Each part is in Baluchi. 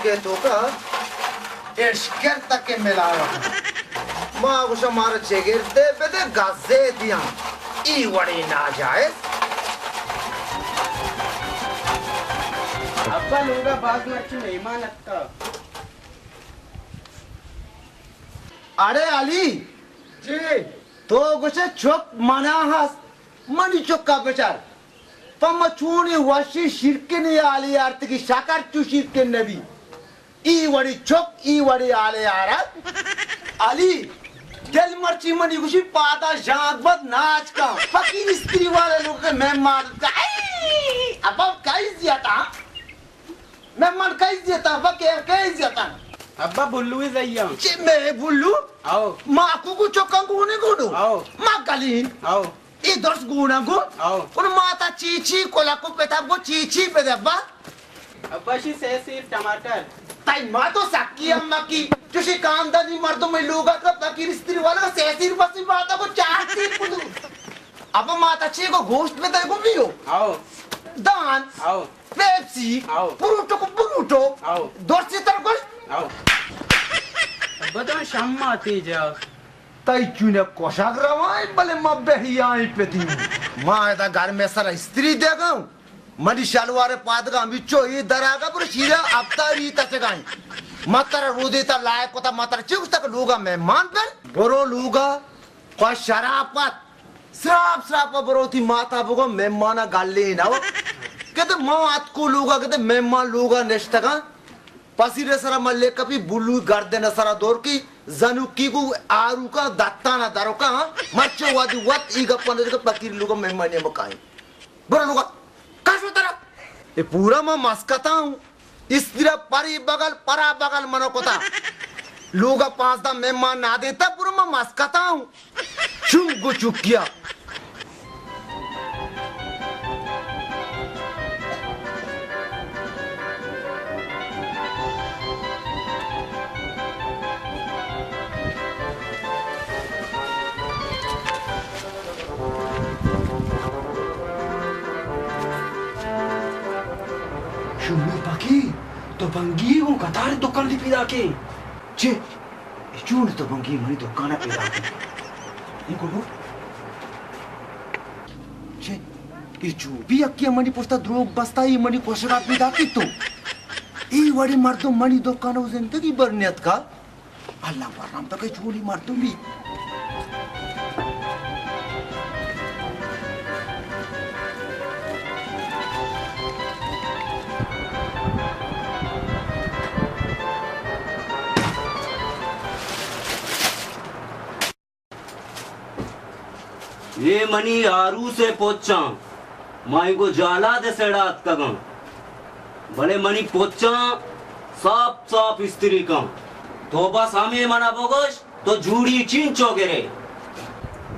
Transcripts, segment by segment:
اے توکا اشکر تک ملاوہ۔ ما گوشاں مارا چگردے بدے گزے دیاں۔ ای وڑی ناجائز۔ ابا لوگا باز مرچی مہمان اتکا۔ اڑے علی۔ جی۔ تو گوشے چک منا ہست، منی چکا بچار۔ پہ ما چونی وشی شیرکنی آلی آرتگی شکر چو شیرکن نبی۔ ای وڑی چک، ای وڑی آلے آرگ۔ علی، دل مرچی منی گوشی پادا ژانگ بد ناچ کن۔ فقیر استری والے لوگ کے مہمان کا۔ اے، ابا کئی زیتا؟ مہمان کئی زیتا؟ ابا کے، کئی زیتا؟ ابا بلوی زیاں۔ چے میں بلو؟ آؤ۔ ما کو کو چکاں گونے گونو۔ آؤ۔ ما گلین۔ آؤ۔ اے درس گونا گو۔ آؤ۔ کن ماتا چی چی کلا کو پتا گو چی چی پہ دبا۔ ابا شی سہ سیر ٹماٹر۔ تئی ما تو سکی امکی۔ چوشی کاندانی مردم لوگا کا فقیر استری والا سہ سیر بسی ماتا کو چار سیر کدو۔ ابا ماتا چی کو گوشت پہ دے گو بیو۔ آؤ۔ دان۔ آؤ۔ پیپسی۔ آؤ۔ بروٹو کو بروٹو۔ آؤ۔ درسی تر گوشت۔ آؤ۔ ابا تو شم آتی جا۔ تئی چونہ کوشگ روائیں، بلے ما بہیائیں پتی۔ ما ادا گرمے سر استری دیگاں۔ منی شلوار پادگاں بچو ای دراگا پر شیرا اپتاری تچگائیں۔ ما ترا رودے تا لائق کتا، ما ترا چی گوشتا کہ لوگا مہمان بر؟ برو لوگا، خواہ شرافت۔ سراپ سراپ برو تی ماتا بگو مہمانا گلے نہ۔ کہتے ما اتکو لوگا، کہتے مہمان لوگا نشتگاں۔ پسیر سرا ملے کپی، بلو گردن سرا دور کی، زنوکی گو آروکا دتانا دروکا، مرچو وادی وت ای گپا نہ کہ فقیر لوگا مہمانی مکائیں۔ برو لوگا، کشو ترا۔ اے پورا ما مسکتا ہوں۔ استرا پری بغل، پرا بغل منو کتا۔ لوگا پانزدہ مہمان نہ دیتا، پورا ما مسکتا ہوں۔ چنگ و چکیا۔ شومی پکی، تو بنگی گوں قطار دکان دی پیدا کے۔ چے؟ اے چون تو بنگی منی دکان ء پیداک انت؟ اے گڈو؟ چے؟ اے چو بی یکے منی پشتا دروگ بستا، اے منی کوشگا پیداک انت تو۔ اے وڑیں مردم منی دکان ء زندگی بر نیتکا۔ اللہ برام تک چونی مردم بی۔ اے منی آروس ء پچاں، ما اینگو جالاد ء سیڑا اتکگاں، بلے منی پچاں ساپ ساپ استری کن۔ تو بس ہمے منا بگوش، تو جوڑی چینچو گرے؟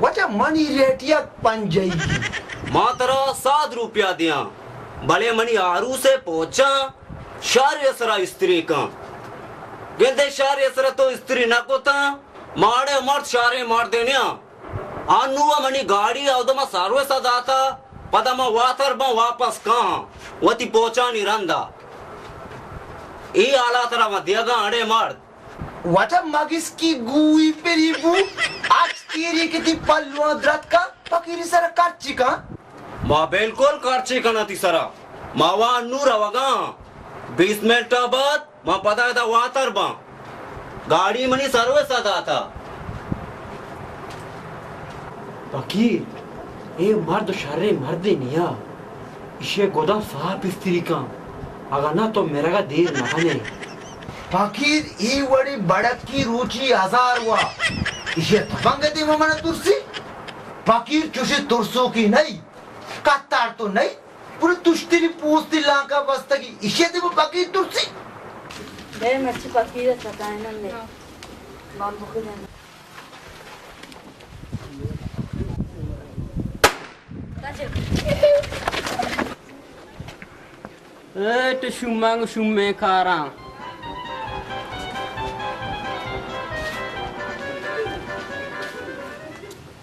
وجہ منی ریٹ یک پنجائی۔ ما ترا ساد روپیہ دیاں، بلے منی آروس ء پچاں شر ء سرا استری کن۔ گندے شر ء سرا تو استری نہ کتاں، ماڑے مرد شاریں مردے نیاں۔ انو منی گاڑی اودما سروس ء داتا، پدا ما واتر باں واپس کاں وتی پوچانی رندا۔ اے حالا ترا ما دیگاں اڑے مرد۔ وجہ مگس کی گوئی پری بو، اچ تیری کتی پلواں درتکا، فقیری سر کرچی کن۔ ما بالکل کرچی کناں تی سرا۔ ما وا انو روگاں۔ بیست منٹ بعد من پدا ادا واتر باں۔ گاڑی منی سروس ء داتا۔ فقیر، اے مرد شریں مردے نیا۔ ایشی ء گداں ساپ استری کن، اگاں نہ تو مرگ ء دیر نہ کن ئے۔ فقیر، اے وڑیں بڑکی روچی ہزار وا۔ ایشی ء تپنگ ء دیما من ترسی۔ فقیر چوشیں ترسوکی نئی، کتار تو نئی۔ پورے تشتری پوستی لانکا بستگی، ایشی ء دیما فقیر ترسی۔ بے مرچی فقیر ء ستائینن دے۔ بامبو کدن۔ اے تو شومانگ شومیں کاراں۔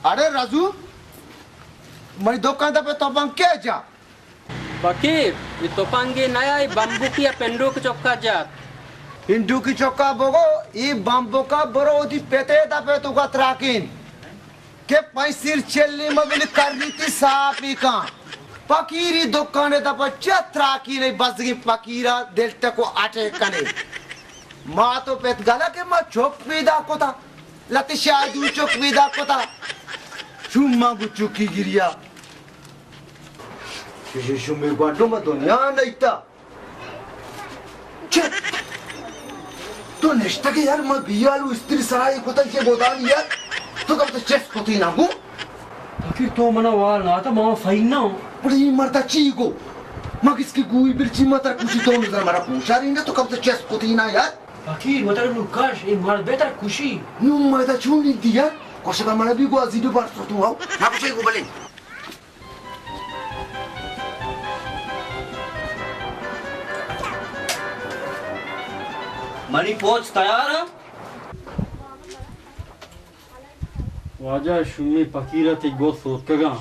اڑے رازو، منی دکان دپے تپنگ کے جا؟ فقیر، اے تپنگے نیا، اے بمبوکی ء پنڈوک چکا جات۔ ہندوکی چکا بگو، ای بمبکا برو وتی پتے دپے توکا تراکین۔ کہ پنچ سیر چلی مبل کری تی ساپی کن۔ پکیری دکانے دپا چہ تراکین، بزگی پکیرا دل تکو اٹے کنے۔ ما تو پت گلا کہ ما چک پیدا کتا۔ لتی شاہدو چک پیدا کتا۔ چون ما گو چکی گریا۔ ششی شمی گوانڈو ما دنیا نیتا۔ چے؟ تو نشتگے یار، ما بیال و استری سرائی کتن چے گودان یار۔ تو کب تو چست کتی نہ گو؟ فقیر تو منا وال نہ آتا، ما فین نہ ہوں۔ بڑے ای مردا چی گو؟ ما کس کی گوئی برچی ما تر کشی تو نظر مرا پوشاری نہ، تو کب تو چست کتی نہ یار؟ فقیر وتر نو کش، اے مرد بہتر کشی۔ نو مردا چون دی یار؟ کشگا مرا بھی گو ازیدو بار تو آو۔ نہ کشی گو بلے۔ منی پوچ تیار ء؟ واجہ شومی پکیر ء تئی گوست سوتکگاں۔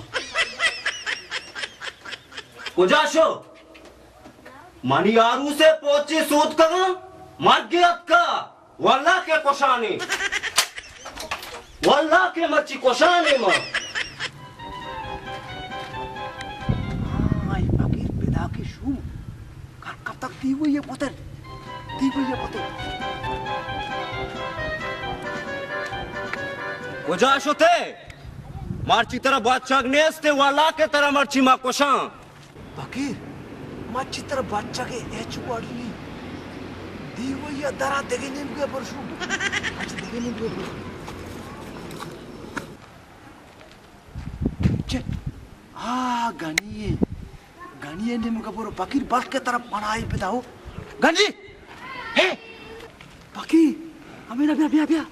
کجا شو؟ منی آروس ء پوچے سوتکگاں؟ مرگے اتکا؟ واللہ کہ کشانے۔ واللہ کہ مرچی کشانے ما۔ ہاں، اے فقیر پدا کہ شو۔ کر کتک دیوئی ء پتر۔ دیوئی ء پتر۔ کجا شتے؟ مرچی ترا بادشاہ نیستے، واللہ کہ ترا مرچی ما کشاں۔ پکیر، ما چی ترا بچکے ہچ وڑ نی۔ دیوئی ء درا دگہ نیمگے پر شو۔ اچ دگہ نیمگے پر۔ چے؟ آ، گنی اے۔ گنی اے نیمگے پر پکیر بلکہ ترا پناہی پدا ہو۔ گنی! ہے! پکیر! ہمیں نہ بیا، بیا، بیا۔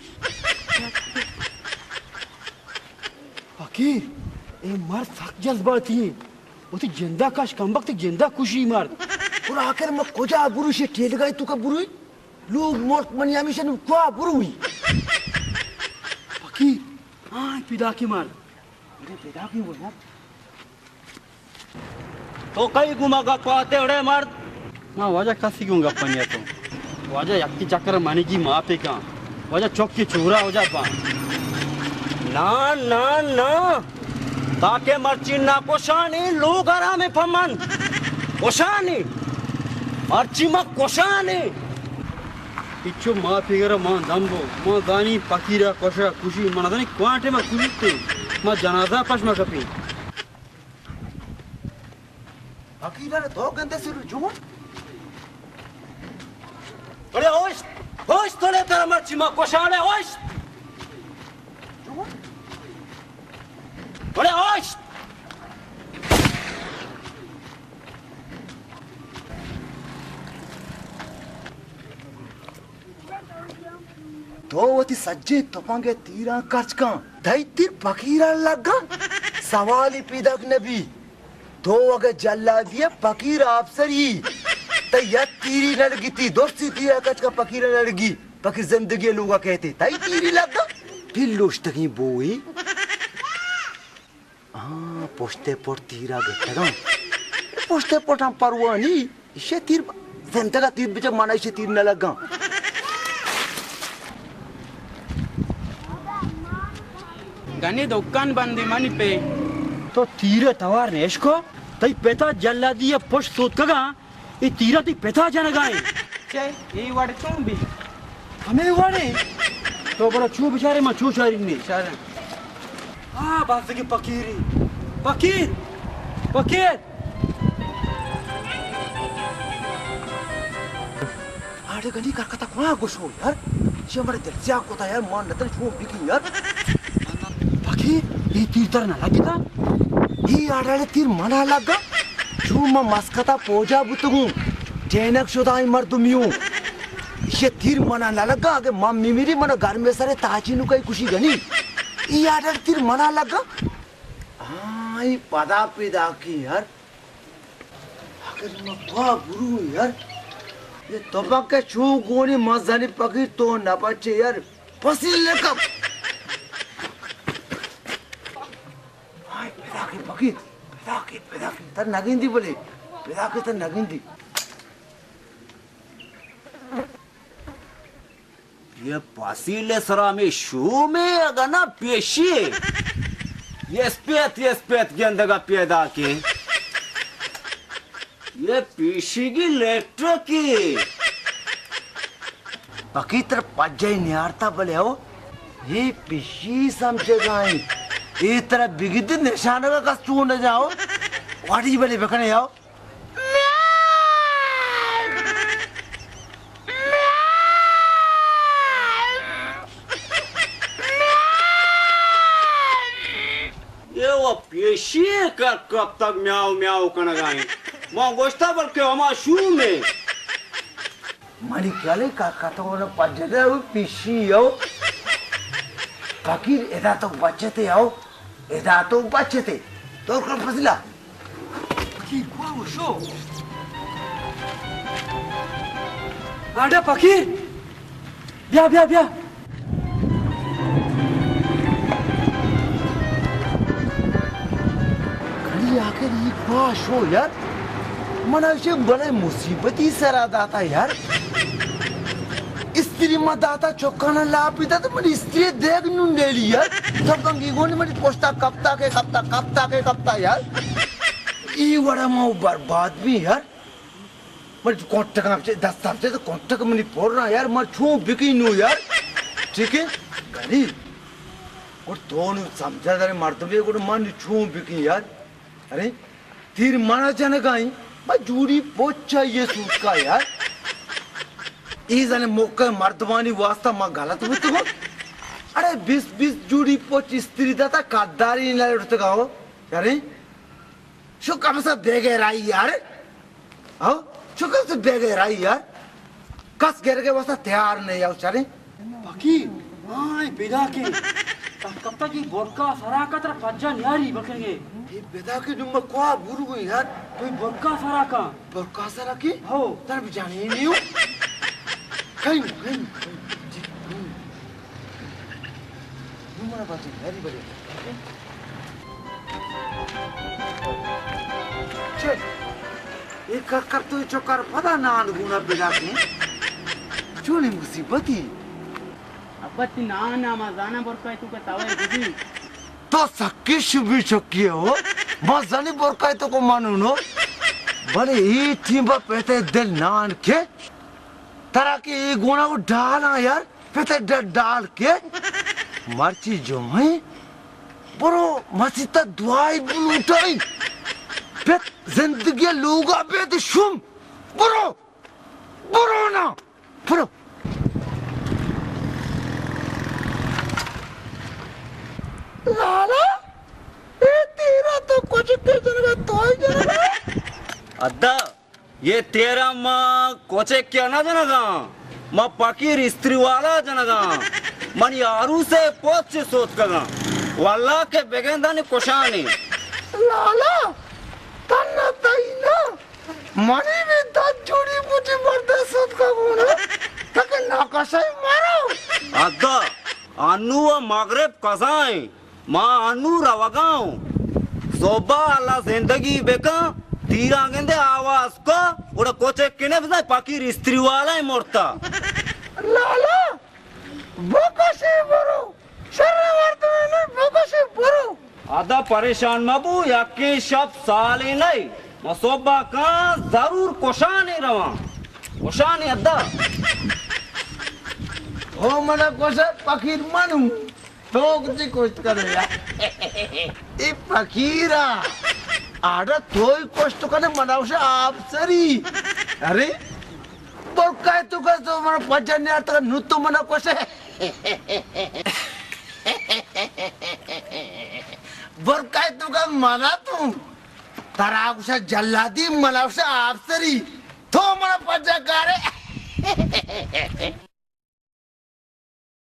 پکیر! اے مرد سک جذباتی اے۔ وتی جندا کش کمبخت، جندا کشی مرد۔ اور آخر ما کجا بروشی؟ ٹیلگائی تو کا بروی؟ لوگ ملک منی ہمیشہ نو کوا بروی؟ پکی، ہاں، پیدا کی مرد۔ اڑے پیدا کی وہ یار۔ تو کئی گما گپاتے اڑے مرد؟ ما واجہ کسی گوں گپ نیتوں۔ واجہ یکی چکر منیگی معافی کن۔ واجہ چکی چورا ہو جا با۔ نا، نا، نا۔ تاکہ مرچی نہ کشانی لوگ آرام پمن۔ کشانی۔ مرچی ما کشانی۔ پچو معافی گر ما دمبو۔ ما دانی پکیرا کشا کشی۔ من دانی کوانٹے ما کشی تے۔ ما جنازہ پش ما کپی۔ فقیران تو گندے سر جون۔ اڑے اوشت، اوشت، تولے تر مرچی ما کوشانے اوشت۔ جون۔ اڑے اوشت۔ تو وتی سجیں تپنگ ء تیراں کرچ کن۔ تئی تیر پکیراں لگاں؟ سوالی پیداک نبی۔ تو اگہ جلادی ء پکیر آپسری، تئی یک تیری نلگی، تئی درسی تیرا کرچ کن پکیر نلگی۔ پکیر زندگی لوگا کہتے، تئی تیری لگاں؟ پلوشتگیں بوئی۔ آ، پشت ء پٹ تیر ء گپتگاں۔ پشت ء پٹ ہم پرواہ نی۔ ایشی ء تیر ب-، زندگ ء تیر بچہ، من ایشی ء تیر نہ لگاں۔ گنی دکان بندی منی پہ۔ تو تیر ء توار نیشکو، تئی پتا جلادی ء پشت سوتکگاں۔ اے تیرا تئی پتا جنگا ایں۔ چے؟ اے وڑ چون بی؟ ہمے وڑے۔ تو بڑا چو بچارے، ما چو چاری نے۔ چارن۔ آ، بازگی پکیری۔ پکیر! پکیر! آڑے گنی کرکتا کواں گوشو یار۔ چی ہمارے دل سیاہ کوتا یار، مان نتن چون بکی یار۔ پکیر، اے تیر تر نہ لگتا؟ اے آڑے تیر منا لگا۔ چون ما مسکتا پوجا بوتگوں، ٹینک شدائیں مردمیوں۔ ایشی تیر منا نہ لگا، اگہ من میمیری منا گرمے سرے تاچی نو کئی کشی گنی۔ ای آرڈر تیر منا لگا۔ ہاں، ای پدا پیدا کی یار۔ اگر ما کوا برو یار۔ یہ تباک چو گونی مزانی پکیر تو نہ بچے یار۔ پسی لکم۔ ہائے، پیدا کی پکیر، پیدا کی، پیدا کی، تر نگندی بلے، پیدا کی تر نگندی۔ پسیل سرا می شومے اگا نا پیشی۔ یس پیت، یس پیت گندگا پیدا کے۔ یہ پیشیگی لیٹرکی۔ پکی تر پجائی نیارتا بلے ہو۔ یہ پیشی سمجھگائیں۔ یہ ترا بگید نشانگا کس چون نہ جاؤ۔ واڑی بلے بکنے آؤ۔ یہ و پیشی کر کپتگ میاؤ میاؤ کنگائیں۔ ما گوشتا بلکہ ہما شومے۔ منی خیال ہے کا کتو نہ پجدہ و پیشی ہو۔ فقیر ادا تو بچتے ہو۔ ادا تو بچتے۔ تو کر فضلہ۔ فقیر، کوا وہ شو؟ آڈا فقیر۔ بیا، بیا، بیا۔ گڑی آخر یہ کوا شو یار؟ منا اسے بلے مصیبتی سرا داتا یار۔ استری ما داتا چکانا لاپی داتا، منی استری دیگ نون ڈیلی یار۔ سب کنگی گونی منی پشتا کپتا کے کپتا، کپتا کے کپتا یار۔ ای وڑا ما برباد بھی یار۔ من کونٹک ہم چے، دست ہم چے، تو کونٹک منی پر رہا یار، من چون بکی نو یار۔ ٹھیک ہے؟ گڑی۔ اور تو نو سمجھا دارے مردم یہ، گڑ من چون بکی یار۔ ارے، تیر منا جنگائیں، با جوڑی پوچ چاہیے سوت کا یار۔ ای زنے موقع مردمانی واسطہ ما غلط بوتگو۔ اڑے بیس بیس جوڑی پوچ استری داتا کداری نہ لڑتگا ہو۔ یارے، شو کم سے بیگہ رائی یار۔ ہاں، شو کم سے بیگہ رائی یار۔ کس گرگے واسطہ تیار نہیں ہے، چلیں۔ پکی، ہاں، اے بدا کے۔ تک کپتا کی برکا سرا کا ترا پجا نیاری بکنگے۔ اے بدا کے دم کوا بورو گئی یار۔ تو برکا سرا کا۔ برکا سرا کی؟ ہو۔ تر بجانے ہی نہیں ہو۔ کہیں، کہیں، کہیں۔ جی، کہیں۔ نو منا باتیں، ہری بلے۔ چے؟ اے کر کر تو چکر پدا نان گونا پیدا کیں۔ چونی مصیبتی؟ ابا تی نان ما زانا برکای تو کا تاوے گدی۔ تو سکی شبی چکی ہو۔ ما زنی برکای تو کو مانونو۔ بلے ای ٹیم با پہتے دل نان کے۔ ترا کہ اے گونا وہ ڈالاں یار، پت ڈ-، ڈال کے۔ مرچی جو ہیں، برو مسیت دعائی بلوٹائی۔ پت زندگی لوگا بیت شم۔ برو، برو نا، برو۔ لالا، اے تیرا تو کچھ کے جنگا تو ہی جنگا۔ ادا۔ یہ تیرا ما کوچے کیا نہ جنگاں، ما پکیر استری والا جنگاں، منی آروسے پوچ سوتکگاں۔ واللہ کہ بگندانی کشانی۔ لالا، تن تئی نہ، منی بھی دس جوڑی پوچی بردے سوتکگوں، تک ناکشائی مارو۔ ادا، انو و مغرب قضائیں۔ ما انو روگا اوں۔ صبح اللہ زندگی بکن، تیراں گندے آواز کو، گڑا کوچے کنے بزاں پکیر استری والا مرتا۔ لالا، بکشی برو، شر مردمے نہ، بکشی برو۔ ادا پریشان مبو، یکیں شپ سالے نئے، ما صبح کاں ضرور کشانے رواں۔ کشانے ادا۔ او منا کشا پکیر منو۔ تو کتی کشت کنے یا؟ اے پکیرا۔ آڑا توئی کشت کنے منا وش آپ سری۔ ارے؟ برکائے تو کس تو منا پجا نیار تک نو تو منا کشے۔ برکائے تو کس منا تو۔ ترا کشا جلادی منا وش آپ سری۔ تو منا پجا کارے۔